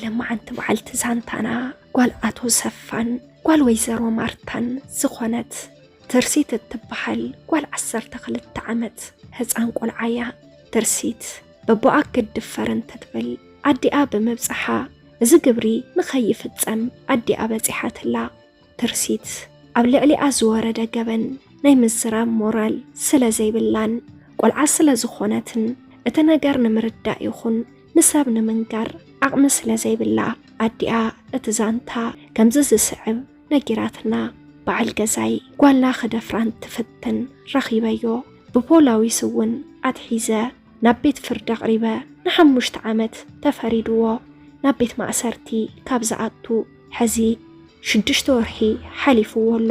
ለማዓንቲ በዓልቲ ዛንታና ጓል ኣቶ ሰፋን ጓል ወይዘሮ ማርታን ዝኾነት ትርሲት እትበሃል ጓል ዓሰርተ ክልተ ዓመት ህፃን ቆልዓ እያ። ትርሲት በቦኣ ክትድፈር እንትትብል ኣዲኣ ብምብፅሓ፣ እዚ ግብሪ ንኸይፍፀም ኣዲኣ በፂሓትላ። ትርሲት ኣብ ልዕሊኣ ዝወረደ ገበን ናይ ምዝራብ ሞራል ስለ ዘይብላን ቆልዓ ስለ ዝኾነትን፣ እቲ ነገር ንምርዳእ ይኹን ንሰብ ንምንጋር ዓቕሚ ስለ ዘይብላ፣ ኣዲኣ እቲ ዛንታ ከምዚ ዝስዕብ ነጊራትና። በዓል ገዛይ ጓልና ክደፍራ እንትፍትን ረኺበዮ። ብፖላዊስ እውን ኣትሒዘ ናብ ቤት ፍርዲ ኣቕሪበ፣ ንሓሙሽተ ዓመት ተፈሪድዎ ናብ ቤት ማእሰርቲ ካብ ዝኣቱ ሕዚ ሽዱሽተ ወርሒ ሓሊፍዎ ኣሎ።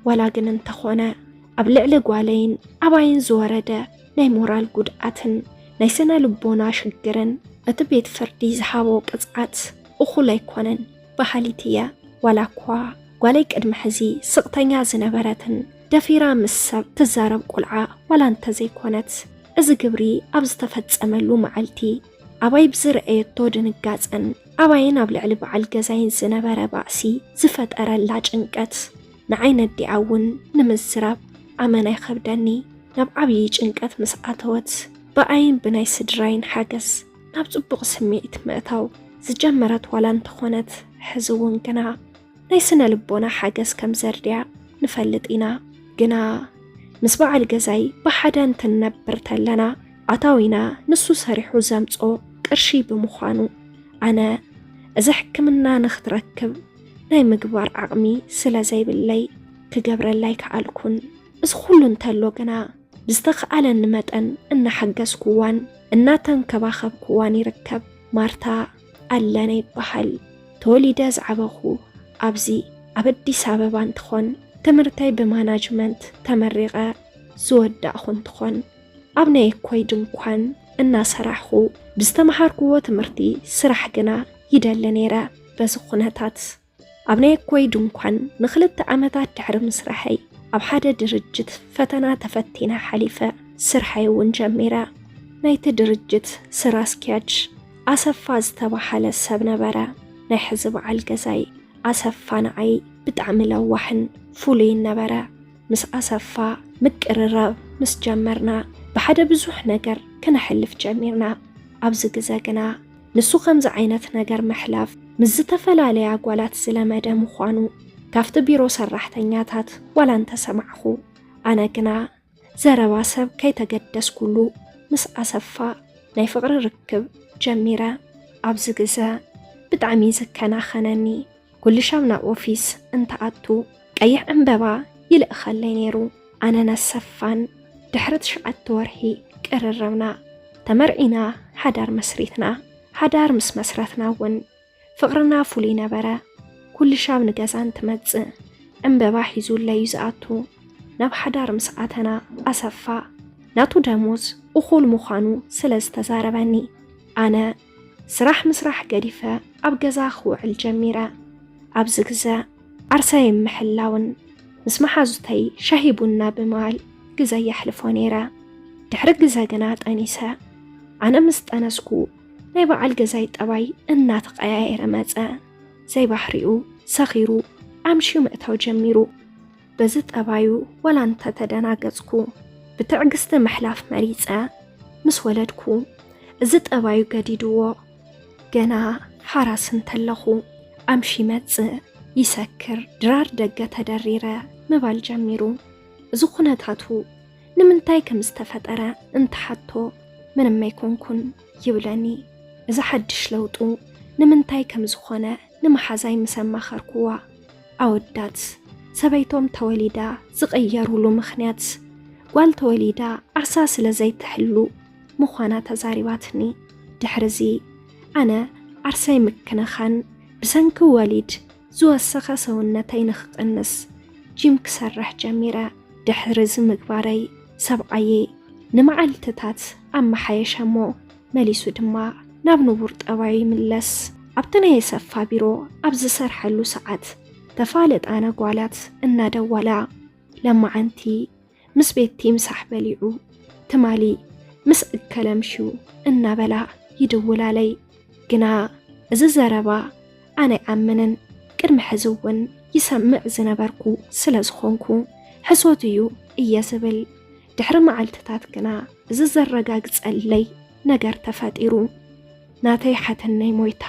ዋላ ግን እንተኾነ፣ ኣብ ልዕሊ ጓለይን ኣባይን ዝወረደ ናይ ሞራል ጉድኣትን ናይ ስነ ልቦና ሽግርን እቲ ቤት ፍርዲ ዝሃቦ ቅጽዓት እኹል ኣይኮነን በሃሊት እየ። ዋላ እኳ ጓለይ ቅድሚ ሕዚ ስቕተኛ ዝነበረትን ደፊራ ምስ ሰብ ትዛረብ ቆልዓ ዋላ እንተዘይኮነት፣ እዚ ግብሪ ኣብ ዝተፈጸመሉ መዓልቲ ኣባይ ብዝረኣየቶ ድንጋጸን ኣባይን ኣብ ልዕሊ በዓል ገዛይን ዝነበረ ባእሲ ዝፈጠረላ ጭንቀት ንዓይ ነዲኣ እውን ንምዝራብ ኣመና ይኸብደኒ። ናብ ዓብዪ ጭንቀት ምስ ኣተወት፣ ብኣይን ብናይ ስድራይን ሓገዝ ናብ ጽቡቕ ስምዒት ምእታው ዝጀመረት ዋላ እንተኾነት፣ ሕዚ እውን ግና ናይ ስነ ልቦና ሓገዝ ከም ዘድልያ ንፈልጥ ኢና። ግና ምስ በዓል ገዛይ ብሓደ እንትንነብር ተለና፣ ኣታዊና ንሱ ሰሪሑ ዘምጾ ቅርሺ ብምዃኑ፣ ኣነ እዚ ሕክምና ንኽትረክብ ናይ ምግባር ዓቕሚ ስለ ዘይብለይ ክገብረላ ኣይከኣልኩን። እዚ ኩሉ እንተሎ ግና ብዝተኽኣለኒ መጠን እናሓገዝኩዋን እናተንከባኸብኩዋን ይርከብ። ማርታ ኣለነ ይበሃል። ተወሊደ ዝዓበኹ ኣብዚ ኣብ ኣዲስ ኣበባ እንትኾን፣ ትምህርተይ ብማናጅመንት ተመሪቐ ዝወዳእኹ እንትኾን፣ ኣብ ናይ እኮይ ድንኳን እናሰራሕኹ ብዝተምሃርኩዎ ትምህርቲ ስራሕ ግና ይደሊ ነይረ። በዚ ኩነታት ኣብ ናይ እኮይ ድንኳን ንኽልተ ዓመታት ድሕሪ ምስራሐይ፣ ኣብ ሓደ ድርጅት ፈተና ተፈቲነ ሓሊፈ፣ ስርሐይ እውን ጀሚረ። ናይቲ ድርጅት ስራ ኣስኪያጅ ኣሰፋ ዝተባሃለ ሰብ ነበረ። ናይ ሕዚ በዓል ገዛይ ኣሰፋ ንዓይ ብጣዕሚ ለዋሕን ፍሉይን ነበረ። ምስ ኣሰፋ ምቅርራብ ምስ ጀመርና፣ ብሓደ ብዙሕ ነገር ክነሕልፍ ጀሚርና። ኣብዚ ግዘ ግና ንሱ ከምዚ ዓይነት ነገር ምሕላፍ ምስ ዝተፈላለያ ጓላት ዝለመደ ምዃኑ፣ ካብቲ ቢሮ ሰራሕተኛታት ዋላ እንተሰማዕኹ፣ ኣነ ግና ዘረባ ሰብ ከይተገደስኩሉ ምስ ኣሰፋ ናይ ፍቕሪ ርክብ ጀሚረ። ኣብዚ ግዘ ብጣዕሚ ዝከናኸነኒ፣ ኩሉ ሻም ናብ ኦፊስ እንትኣቱ ቀይሕ ዕምበባ ይልእኸለይ ነይሩ። ኣነን ኣሰፋን ድሕሪ ትሽዓተ ወርሒ ቅርርብና፣ ተመርዒና፣ ሓዳር መስሪትና። ሓዳር ምስ መስረትና እውን ፍቕርና ፍሉይ ነበረ። ኩሉ ሻብ ንገዛ እንትመጽእ ዕምበባ ሒዙለይ እዩ ዝኣቱ። ናብ ሓዳር ምስ ኣተና፣ ኣሰፋ ናቱ ደሞዝ እኹል ምዃኑ ስለ ዝተዛረበኒ፣ ኣነ ስራሕ ምስራሕ ገዲፈ ኣብ ገዛ ክውዕል ጀሚረ። ኣብዚ ግዘ ዓርሰይ ምሕላውን ምስ መሓዙተይ ሻሂ ቡና ብምባል ግዘ የሕልፎ ነይረ። ድሕሪ ግዘ ግና ጠኒሰ። ኣነ ምስ ጠነስኩ ናይ በዓል ገዛይ ጠባይ እናተቐያየረ መጸ። ዘይባህሪኡ ሰኺሩ ኣምሽዩ ምእታው ጀሚሩ። በዚ ጠባዩ ዋላ እንተተደናገጽኩ፣ ብትዕግስቲ ምሕላፍ መሪጸ። ምስ ወለድኩ እዚ ጠባዩ ገዲድዎ። ገና ሓራስ እንተለኹ ኣምሽ ይመጽእ፣ ይሰክር፣ ድራር ደገ ተደሪረ ምባል ጀሚሩ። እዚ ኩነታቱ ንምንታይ ከም ዝተፈጠረ እንትሓቶ፣ ምንም ኣይኮንኩን ይብለኒ። እዚ ሓድሽ ለውጡ ንምንታይ ከም ዝኾነ ንመሓዛይ ምስ ኣማኸርኩዋ፣ ኣወዳት ሰበይቶም ተወሊዳ ዝቕየሩሉ ምኽንያት፣ ጓል ተወሊዳ ዓርሳ ስለ ዘይትሕሉ ምዃና ተዛሪባትኒ። ድሕርዚ ኣነ ዓርሰይ ምክንኻን ብሰንኪ ወሊድ ዝወሰኸ ሰውነተይ ንኽቕንስ ጂም ክሰርሕ ጀሚረ። ድሕሪ እዚ ምግባረይ ሰብኣየይ ንመዓልትታት ኣመሓየሸ እሞ መሊሱ ድማ ናብ ንቡር ጠባዩ ይምለስ። ኣብቲ ናይ ኣሰፋ ቢሮ ኣብ ዝሰርሐሉ ሰዓት ተፋለጣነ ጓላት እናደወላ፣ ለማዓንቲ ምስ ቤቲ ምሳሕ በሊዑ፣ ትማሊ ምስ እከለ ምሽዩ እናበላ ይድውላለይ። ግና እዚ ዘረባ ኣነ ኣይኣምንን፣ ቅድሚ ሕዚ እውን ይሰምዕ ዝነበርኩ ስለ ዝኾንኩ ሕሶት እዩ እየ ዝብል። ድሕሪ መዓልትታት ግና እዚ ዘረጋግጸለይ ነገር ተፈጢሩ። ናተይ ሓትነይ ሞይታ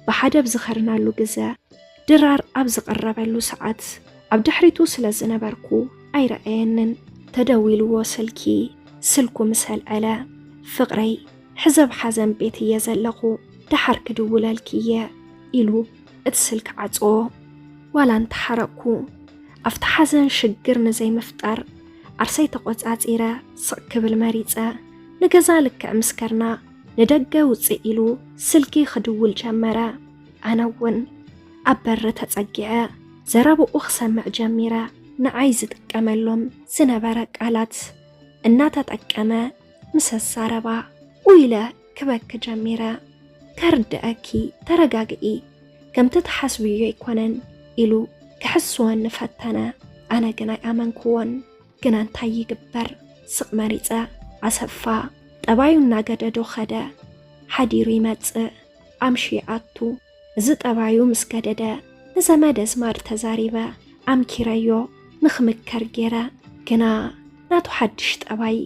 ብሓደ ኣብ ዝኸርናሉ ግዘ፣ ድራር ኣብ ዝቐረበሉ ሰዓት ኣብ ድሕሪቱ ስለ ዝነበርኩ ኣይረኣየንን። ተደዊልዎ ስልኪ፣ ስልኩ ምስ ኣልዐለ፣ "ፍቕረይ፣ ሕዚ ኣብ ሓዘን ቤት እየ ዘለኹ፣ ደሓር ክድውለልኪ እየ" ኢሉ እቲ ስልኪ ዓጽዎ። ዋላ እንተሓረቕኩ፣ ኣብቲ ሓዘን ሽግር ንዘይምፍጣር ዓርሰይ ተቖጻጺረ ስቕ ክብል መሪጸ። ንገዛ ልክዕ ምስ ከርና፣ ንደገ ውጽእ ኢሉ ስልኪ ክድውል ጀመረ። ኣነ እውን ኣብ በሪ ተጸጊዐ ዘረብኡ ክሰምዕ ጀሚረ። ንዓይ ዝጥቀመሎም ዝነበረ ቃላት እናተጠቀመ ምስ ኣዛረባ፣ ኡይ ኢለ ክበኪ ጀሚረ። "ከርድኣኪ፣ ተረጋግኢ፣ ከምቲ ትሓስብዮ ኣይኮነን" ኢሉ ክሕስወኒ ፈተነ። ኣነ ግን ኣይኣመንክዎን። ግና እንታይ ይግበር፣ ስቕ መሪጸ። ኣሰፋ ጠባዩ እናገደዶ ኸደ። ሓዲሩ ይመጽእ፣ ኣምሽዩ ይኣቱ። እዚ ጠባዩ ምስ ገደደ፣ ንዘመድ ኣዝማድ ተዛሪበ ኣምኪረዮ፣ ንኽምከር ጌረ። ግና ናቱ ሓድሽ ጠባይ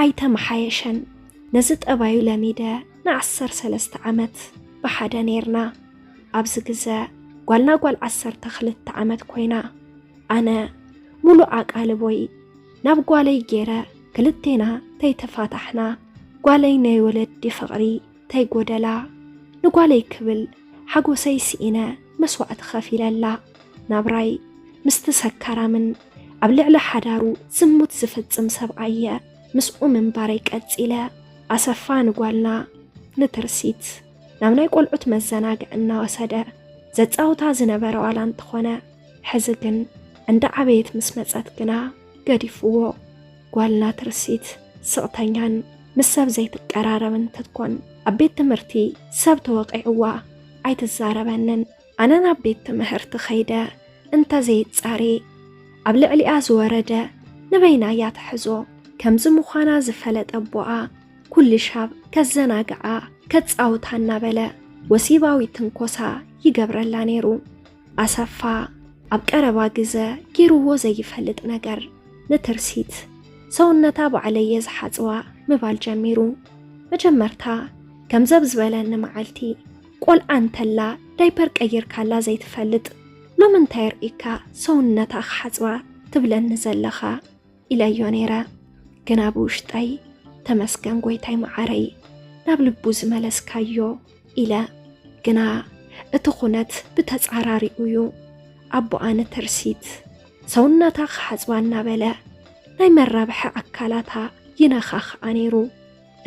ኣይተመሓየሸን። ነዚ ጠባዩ ለሚደ ንዓሰርተ ሰለስተ ዓመት ብሓደ ኔርና። ኣብዚ ግዘ ጓልና ጓል ዓሰርተ ክልተ ዓመት ኮይና። ኣነ ሙሉእ ኣቓልቦይ ናብ ጓለይ ጌረ፣ ክልቴና ተይተፋታሕና፣ ጓለይ ናይ ወለዲ ፍቕሪ ተይጎደላ፣ ንጓለይ ክብል ሓጎሰይ ስኢነ መስዋእቲ ከፊለላ። ናብራይ ምስቲ ሰካራምን ኣብ ልዕሊ ሓዳሩ ዝሙት ዝፍጽም ሰብኣየ ምስኡ ምንባረይ ቀጺለ። ኣሰፋ ንጓልና ንትርሲት ናብ ናይ ቆልዑት መዘናግዒ እናወሰደ ዘጻውታ ዝነበረ ዋላ እንተኾነ፣ ሕዚ ግን እንዳ ዓበየት ምስ መጸት ግና ገዲፍዎ። ጓልና ትርሲት ስቕተኛን ምስ ሰብ ዘይትቀራረብን እንትትኮን፣ ኣብ ቤት ትምህርቲ ሰብ ተወቒዕዋ ኣይትዛረበንን። ኣነ ናብ ቤት ትምህርቲ ኸይደ እንተዘይጻሬ፣ ኣብ ልዕሊኣ ዝወረደ ንበይና እያ ትሕዞ። ከምዚ ምዃና ዝፈለጠ ኣቦኣ፣ ኩሉ ሻብ ከዘናግዓ፣ ከጻውታ እናበለ ወሲባዊ ትንኮሳ ይገብረላ ነይሩ። ኣሰፋ ኣብ ቀረባ ግዘ ገይርዎ ዘይፈልጥ ነገር፣ ንትርሲት ሰውነታ ባዕለየ ዝሓጽዋ ምባል ጀሚሩ። መጀመርታ ከምዚ ኣብ ዝበለኒ መዓልቲ፣ ቆልዓ እንተላ ዳይፐር ቀይርካላ ዘይትፈልጥ፣ ሎሚ እንታይ ርኢካ ሰውነታ ክሓጽባ ትብለኒ ዘለኻ? ኢለዮ ነይረ። ግና ብውሽጠይ፣ "ተመስገን ጎይታይ መዓረይ፣ ናብ ልቡ ዝመለስካዮ" ኢለ። ግና እቲ ኩነት ብተጻራሪኡ እዩ። ኣቦኣ ንትርሲት ሰውነታ ክሓጽባ እናበለ ናይ መራብሒ ኣካላታ ይነኻኽኣ ነይሩ።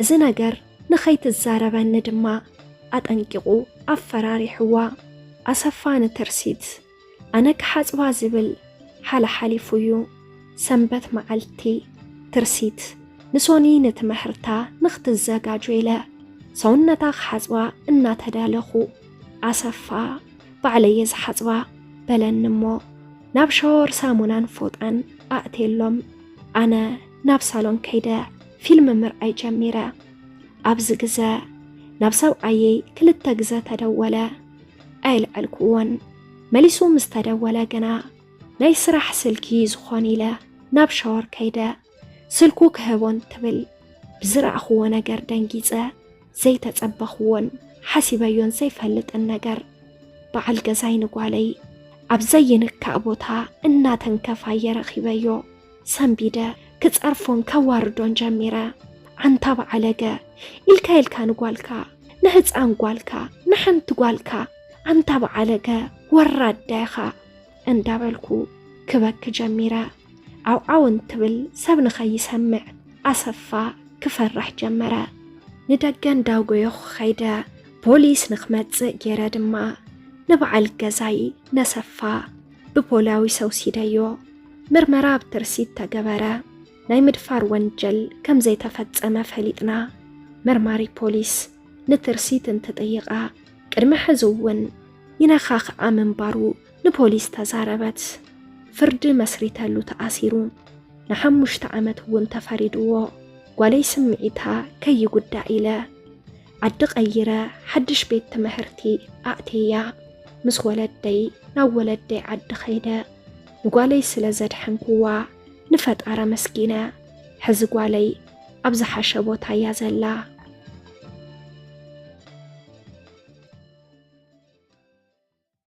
እዚ ነገር ንኸይትዛረበኒ ድማ ኣጠንቂቑ ኣፈራሪሕዋ። ኣሰፋ ንትርሲት ኣነ ክሓጽባ ዝብል ሓለሓሊፉ እዩ። ሰንበት መዓልቲ ትርሲት ንሶኒ ንትምህርታ ንኽትዘጋጆ ኢለ ሰውነታ ክሓጽባ እናተዳለኹ፣ ኣሰፋ፣ "ባዕለየ ዝሓጽባ" በለኒ እሞ፣ ናብ ሻወር ሳሙናን ፎጣን ኣእቴሎም። ኣነ ናብ ሳሎን ከይደ ፊልም ምርኣይ ጀሚረ። ኣብዚ ግዘ ናብ ሰብኣየይ ክልተ ግዘ ተደወለ። ኣየልዐልኩዎን። መሊሱ ምስ ተደወለ ግና፣ "ናይ ስራሕ ስልኪ ዝኾን" ኢለ ናብ ሻወር ከይደ ስልኩ ክህቦ እንትብል፣ ብዝረኣኽዎ ነገር ደንጊጸ። ዘይተጸበኽዎን ሓሲበዮን ዘይፈልጥን ነገር። በዓል ገዛይ ንጓለይ ኣብ ዘይንካእ ቦታ እናተንከፋየ ረኺበዮ። ሰንቢደ ክጸርፎን ከዋርዶን ጀሚረ። "ኣንታ በዓለገ፣ ኢልካ ኢልካ ንጓልካ፣ ንህጻን ጓልካ፣ ንሓንቲ ጓልካ፣ ኣንታ በዓለገ፣ ወራዳ ኢኻ" እንዳበልኩ ክበኪ ጀሚረ። ዓውዓው እንትብል ሰብ ንኸይሰምዕ ኣሰፋ ክፈርሕ ጀመረ። ንደገ እንዳጎየኹ ኸይደ ፖሊስ ንኽመጽእ ገይረ ድማ ንበዓል ገዛይ ነሰፋ ብፖላዊ ሰውሲደዮ። ምርመራ ኣብ ትርሲት ተገበረ። ናይ ምድፋር ወንጀል ከም ዘይተፈጸመ ፈሊጥና፣ መርማሪ ፖሊስ ንትርሲት እንትጥይቓ፣ ቅድሚ ሕዚ እውን ይነኻኽኣ ምንባሩ ንፖሊስ ተዛረበት። ፍርዲ መስሪተሉ ተኣሲሩ። ንሓሙሽተ ዓመት እውን ተፈሪድዎ። ጓለይ ስምዒታ ከይጉዳእ ኢለ ዓዲ ቀይረ ሓድሽ ቤት ትምህርቲ ኣእትያ። ምስ ወለደይ ናብ ወለደይ ዓዲ ኸይደ ንጓለይ ስለ ዘድሐንኩዋ ንፈጣሪ ኣመስጊነ። ሕዚ ጓለይ ኣብ ዝሓሸ ቦታ እያ ዘላ።